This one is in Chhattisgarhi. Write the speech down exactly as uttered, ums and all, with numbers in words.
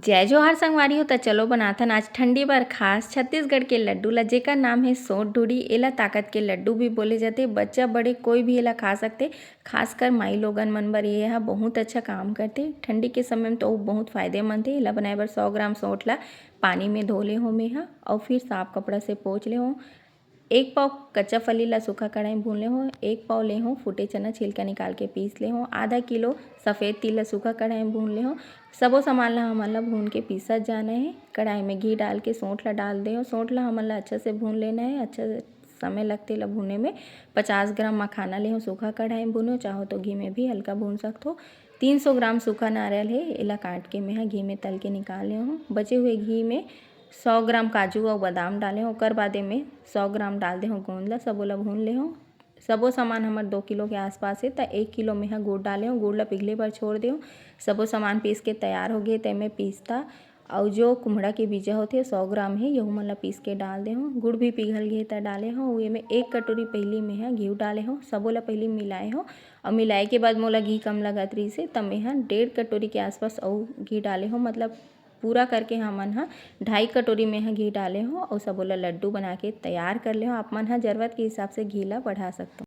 जय जोहार संगवारी हो, त चलो बनाथन आज ठंडी बर खास छत्तीसगढ़ के लड्डू ला, जेकर नाम हे सोंठ ढूढ़ी। एला ताकत के लड्डू भी बोले जाथे। बच्चा बड़े कोई भी एला खा सकथे, खासकर माई लोगन मन बर ये ह बहुत अच्छा काम करथे। ठंडी के समय में तो बहुत फायदेमंद हे। एला बनाए बर सौ ग्राम सोंठ ला पानी में धो ले हो मेहा, अउ फिर साफ कपड़ा से पोंछ ले हो। एक पाव कच्चा फली ला सूखा कढ़ाई में भून ले हो। एक पाव ले हो फूटे चना, छिलका निकाल के पीस ले हो। आधा किलो सफेद तिल ला सूखा कढ़ाई में भून ले हो। सबो सामान ला हमन ला भून के पीसत जाना हे। कढ़ाई में घी डाल के सोंठ ला डाल दे हो। सोंठ ला हमन ला अच्छा से भून लेना हे। अच्छा समय लगथे एला भूने में। पचास ग्राम मखाना ले हो, सूखा कढ़ाई में भूनो, चाहो तो घी में भी हल्का भून सकथो। तीन सौ ग्राम सूखा नारियल हे, एला काट के मेहा घी में तल के निकाल ले हो। बचे हुए घी में सौ ग्राम काजू अउ बादाम डाले हो। ओकर बाद एमे सौ ग्राम डाल दे हो गोंद ला, सबो ला भून ले हो। सबो सामान हमर दो किलो के आसपास हे, त एक किलो मेहा गुड़ डाले हो। गुड़ ला पिघले बर छोड़ दे हो। सबो सामान पीस के तैयार हो गे, तेमे पिस्ता अउ जो कुम्हड़ा के बीजा होथे, सौ ग्राम हे, यहू मन ला पीस के डाल दे हो। गुड़ भी पिघल गे, त डाले हो। अउ एमे एक कटोरी पहिली मेहा घी डाले हो। सबो ला पहिली मिलाए हो, अउ मिलाए के बाद मोला घी कम लगत रहिस हे, त मेहा डेढ़ कटोरी के आसपास अउ घी डाले हो। मतलब पूरा करके हमन ह ढाई कटोरी मेहा घी डाले हो, अउ सबो ला लड्डू बना के तैयार कर ले हो। आप मन ह जरूरत के हिसाब से घी ला बढ़ा सकथो।